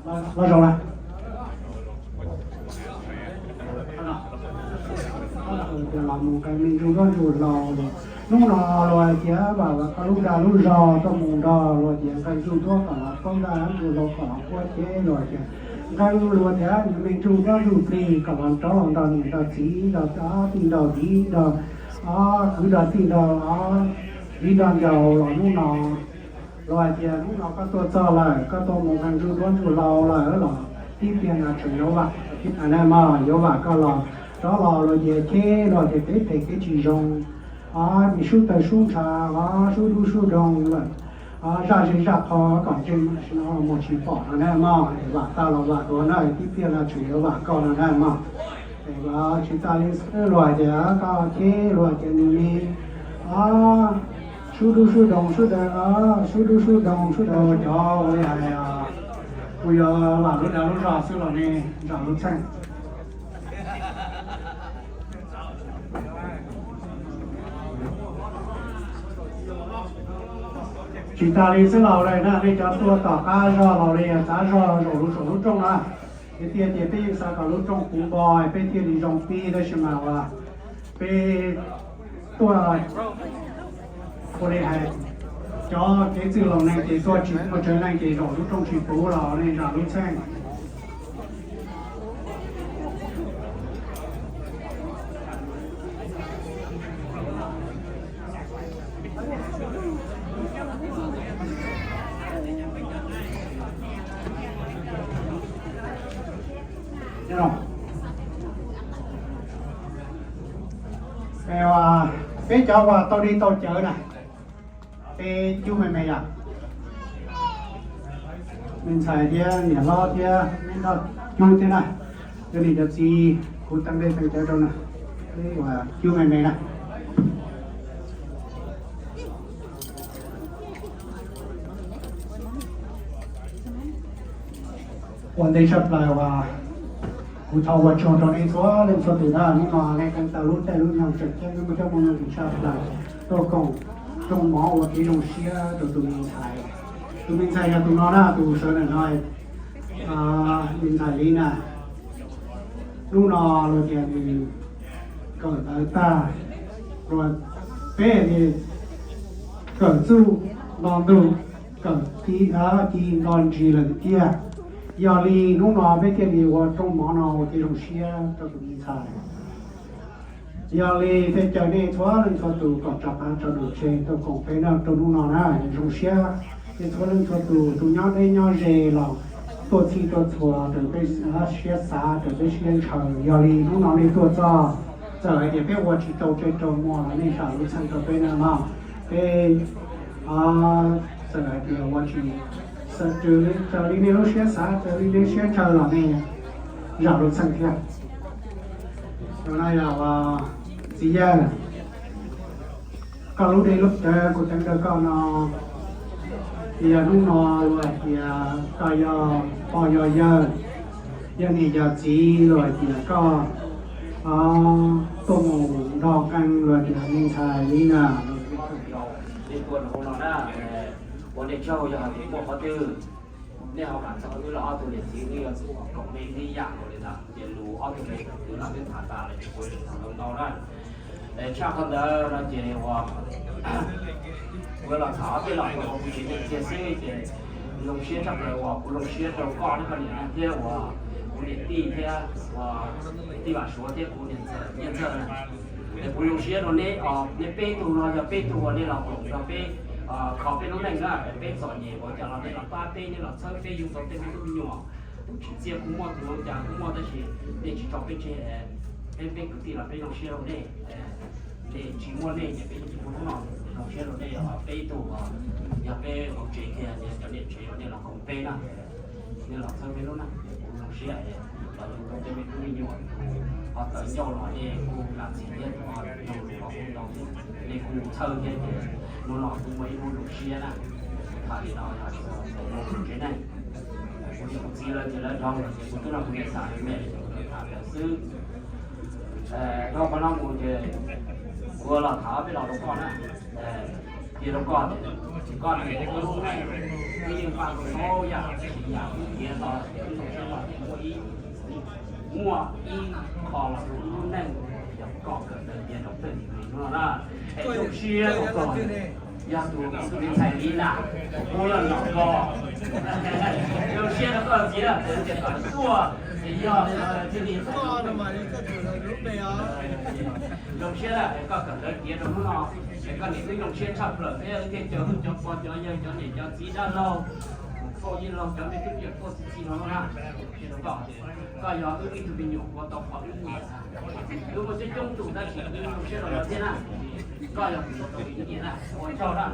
Los zaum lawm. Los mus nqe me ntsuj duab ntsuj hlauv. Hnub no luag hais tias vam koj lub dag lub zog tuaj mus nrog luag tias nqe ntsuj duab kom los paub dag ntsuj hlauv kom los puab ceb luag tias nqe luag tias me ntsuj duab ntsuj plig kom los rov los nrog niam nrog txiv nrog tij nrog viv nrog kwv nrog tij nrog viv nrog ncaus los hnub no luag hais tias hnub no koj tuaj txog lawm, koj tuaj mus nqe ntsuj duab ntsuj hlauv lawm los tib pliag no tseem yuav vam, na mog, yuav vam koj los rov los luag tias cheb luag tias kev phem kev tsis zoo, o, me sub tawg sub ntshav, o, sub dub sub doog lawm, o, zaj zej zaj qho kom ntseeg mus tsis pom no na mog, es vam tag los vam dua na, tib pliag no tseem yuav vam koj no na mog. Es tsis tas li xwb luag hais tias koj cheb luag tias nws me, o, sub dub sub doog sub tawg, o, sub dub sub doog sub tawg cov ua li hais, kuv yuav vam lub dag lub zog xwb los ne, zam lub txheej. Tsis tas li xwb los na, nej cov tuaj tom qab zog los li txav zog zaum lub saum lub rooj na, es tiag tias peb yeej xav kom lub rooj puv npo peb thiaj li zoo pib tab sis mas uas peb tuaj ua li hais cov kev txwj laus neeg ces tuaj tsis muaj tsev neeg ces zaum lub rooj tsis puv los nej zam lub txheej. Peb cov uas tau dej tau cawv na, peb cub me me yom. Me ntxhais thiab niam hlob thiab me nrog cub thiab na. Cov niam cov txiv kuv teev dej teev cawv rau na, peb uas cub me me na. Ua ntej tshaj plaws uas kuv thov ua tsaug rau nej txhua leej txhua tus na, hnub no nej kheev tau lub caij lub nyoog tseem ceeb muaj coob muaj loo tshaj plaws tuaj koom rooj mov ua kev zoo siab rau tus me ntxhais. Tus me ntxhais yog tus no na, tus sawv ntawm no, me ntxhais li na. Hnub no luag tias nws kawm ntawv tag, luag peb li kawm txuj nto ntuj, kawm ci nto ntsis lawm tiag. Yog li hnub no peb thiaj li ua rooj mov no ua kev zoo siab rau tus me ntxhais. Yog li thiaj caw nej txhua leej txhua tus kom rov qab tso num tseg tuaj koom peb noj rau hnub no na, zoo siab. Nej txhua leej txhua tus, tus nyob deb nyob ze los tuaj txhij tuaj txhua raws peb siab xav, raws peb siab ntshaw. Yog li hnub no nej tuaj txog, txawm hais tias peb ua tsis tau tsej rau muag los nej zam lub txheej rau peb na mog. Peb txawm hais tias ua tsis raws li nej lub siab xav, raws li nej siab ntshaw los nej zam lub txheej thiab. Tus no yog txiv yawg, koj lub dej lub cawv kuv teev rau koj no, yog hnub no luag hais tias koj yog pog yog yawg, yog niam yog txiv luag hais tias koj tuaj mus nrog qee luag tias me ntxhais li na, nej tuaj rau hauv no na, ua nej tsaug. Yog hais tias muaj qhov twg nej ho kam txog qhov twg los ob tug niam txiv twb yuav koom nej tib yam nkaus li ntawd. Ces lus ob tug me tub los twb tham tas lawm, kuv tsis tham ntau ntau na. Tshaj qhov ntawd no ces uas kuv los tham ob peb los rau hauv kuv tsev neeg kiag xwb ces zoo siab tshaj plaws uas kuv zoo siab rau koj thiab koj niam thiab uas kuv niam tij thiab uas tij Vam Suav thiab kuv niam ntxawm Nyiaj Ntxawg na. Es kuv zoo siab rau neb os, neb peb tug no yog peb tug uas nej los koom nrog peb kho peb lub neej na. Peb txom nyem ua cas los nej los pab peb, nej los txhawb peb yug tau tej me tub me nyuam. Tub tsim txiaj kuj muaj, tus hluas cas kuj muaj, tab sis nej tsis tso peb tseg. Peb, peb kwv tij los peb zoo siab rau nej. Nej tsis muaj nej ces peb tsis muaj hnub no. Zoo siab rau nej os, peb ib tug os, yog peb hauv tsev kiag, cov niam tsev uas nej los koom peb na, nej los txhawb peb lub neej, kuv zoo siab los yug tau tej me tub me nyuam. Ho tawv ncauj los nej kuj zam txim thiab, tus ho zoo los kuj ntau thiab, nej kuj txhawb thiab ces hnub no kuj muaj ib hnub zoo siab na. Tham li no yog txawm muaj tsev neeg, kuv niam kuv txiv lawv ces lawv dhau lawm ces kuv twb nrog kuv niam xam me me lawm ces kuv tham lawv xwb. Dhau qhov no mus ces kuv los tham ob peb lo rau koj na. Qhia rau koj tias, koj niam koj txiv yeej pab koj txhua yam, tsis yam wb piav tau, wb zoo siab los tias muaj ib, muaj ib qho los tus lub neej yog koj kawm ntawv piav rau peb li no na. Es zoo siab rau koj, yog tus tus ntxhais li na, kuv los los koj. Zoo siab rau koj txiv na, tias koj tuaj, es yog thiaj li zoo siab na, es koj kawm ntawv piav rau hnub no, es koj niam twb zoo siab tshaj plaws thiab, wb thiaj caw wb cov pog cov yawg cov niam cov txiv dab laug, thaum yij laug cov me tub me nyuam tuaj txi txi no na. Koj yog wb ib tug me nyuam ua tau qhov wb nyiam, wb muaj coob coob tus tab sis wb zoo siab rau lawv thiab na. Koj yog tus tau wb nyiam na, ua tsaug na,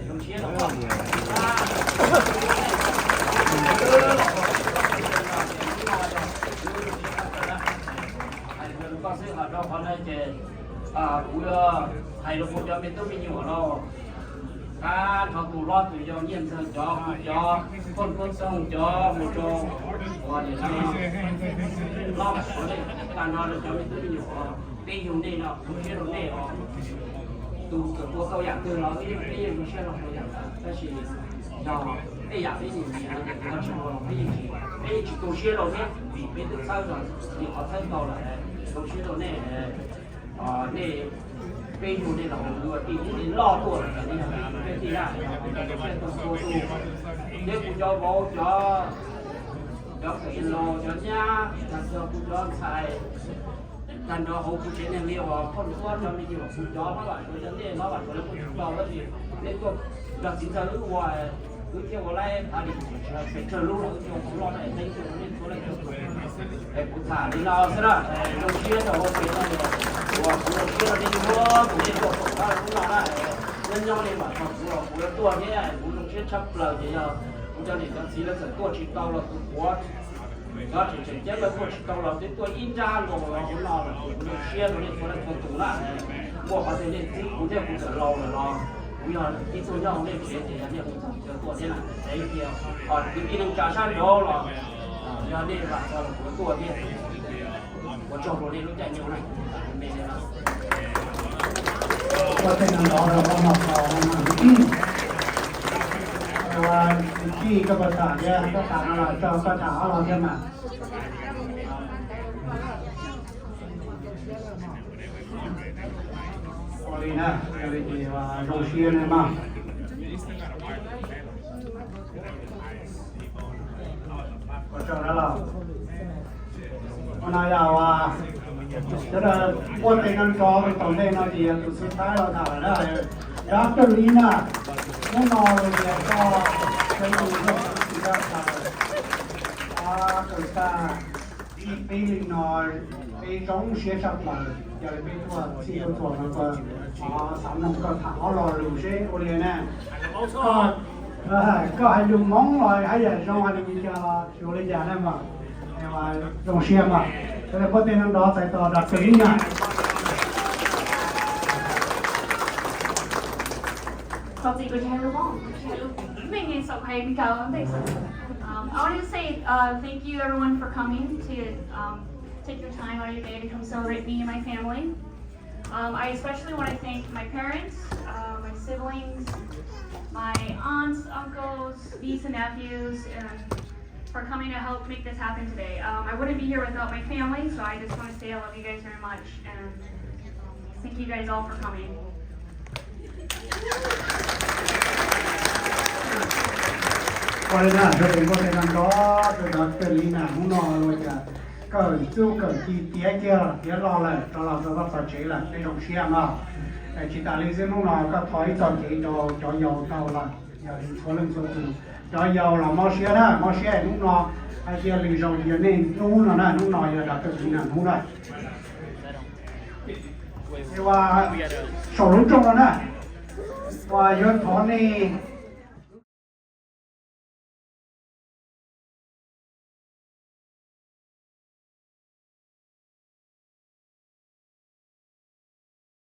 zoo siab rau koj. Hais rau koj xwb, ho rau qhov no ces kuv hais rau kuv cov me tub me nyuam los, thab nrho tus hlob tus yau, Nyiaj Ntxawg cov, kuv cov, Phooj Koob Xyooj cov, mus rau uas niam no, Lob Suav, tag nrho rau cov me tub me nyuam, peb yug nej no kuv siab rau nej os. Tus kawm ua tau yam twg los peb yeej zoo siab rau tau yam ntawd, tab sis yog tej yam peb nyiam nyiam no ces kuv tsis ua los peb yeej tsis, peb yeej tsis tu siab rau thiab, vim peb twb txhawb los, nim qhov txhawb tau lawm, zoo siab rau nej. Nej, peb yug nej los ua luag tij, nej loj tuaj lawm ces nej yog peb tij laj, peb tau txhua tus, thiab kuv cov vauv cov, cov kheev laus cov nyab, tag nrho kuv cov ntxhais, tag nrho hauv kuv tsev neeg li uas Phooj Koob cov me nyuam, kuv cov hlob Vam Suav cov, nej hlob Vam Suav lawv kuj tsis tau tab sis nej tuaj nrog txiv ntxawg wb ua, wb thiaj ua laib pab li, pes tsawg lub los wb thiaj ua tau loj na, es nej tuaj nej txhua leej txhua tus. Es kuv tham li no xwb na, zoo siab rau hauv pes no, uas kuv zoo siab rau nej txhua tus nej tuaj koom pab hnub no na. Nyob nyob li mam txog kuv los kuv yuav tuaj thiab, kuv zoo siab tshaj plaws ces yog kuv cov niam cov txiv lawv txawm tuaj tsis tau los kuv qhuav, cov tseem tseem ceeb lawv tuaj tsis tau los twb tuaj ib nrab los los hauv no lawm, kuv zoo siab rau nej txhua leej txhua tus na. Muaj qhov twg nej txib kuv thiab kuv txawm laus lawm los kuv yog ib tug nyob hauv nej tsev ces yog nej hu txog kuv yuav tuaj thiab na. Es tias kwv tij neej tsa sab nraud los yog nej vam txog los kuv yuav tuaj thiab. Ua tsaug rau nej lub caij nyoog na. Ua tsaug ntau rau koj mog. Ua kwv tij koj puas tham thiab, koj tham no los tso koj tham ob lo thiab mas. Ua li na, ua li ces zoo siab na mog. Ua tsaug dab laug. Ua no yog uas cov uas ua tes no nrov rau tom ntej no ces yog tus xib fwb los tham lawm na. Dab Tawj Lis na, hnub no los tias koj cov yau loj tsis dab thaum kawm tag ib peb li no, peb zoo siab tshaj plaws yog li peb tuaj txhij tuaj txhua no, xav mloog koj tham ob lo lus seb ua li na. Koj hais lus Hmoob los haj yam zoo, hais lus Meskas los tsis ua li cas na mas. Zoo siab mas, cov uas ua tes no nrov txais tos Dab Tawj Lis na. Thank you everyone for coming to um, take your time out of your day to come celebrate me and my family. Um, I especially want to thank my parents, uh, my siblings, my aunts, uncles, niece and nephews, and for coming to help make this happen today. Um, I wouldn't be here without my family, so I just want to say I love you guys very much, and thank you guys all for coming. Ua li na, ua tes no nrov rau Dab Tawj Lis na, hnub no ua cas kawm txuj kawm ci tiav kiag los tiav loj lawm rov los rau koj txog tsev lawm, peb zoo siab mog. Tsis tas li xwb, hnub no koj tho ib txoj kev rau cov yau tau lawm, yog li txhua leej txhua tus, cov yau los mob siab na, mob siab hnub no, hais tias lwm zaus yog nej hnub no na, hnub no yog Dab Tawj Lis na hnub na. Ua saum lub rooj no na, ua yuav thov nej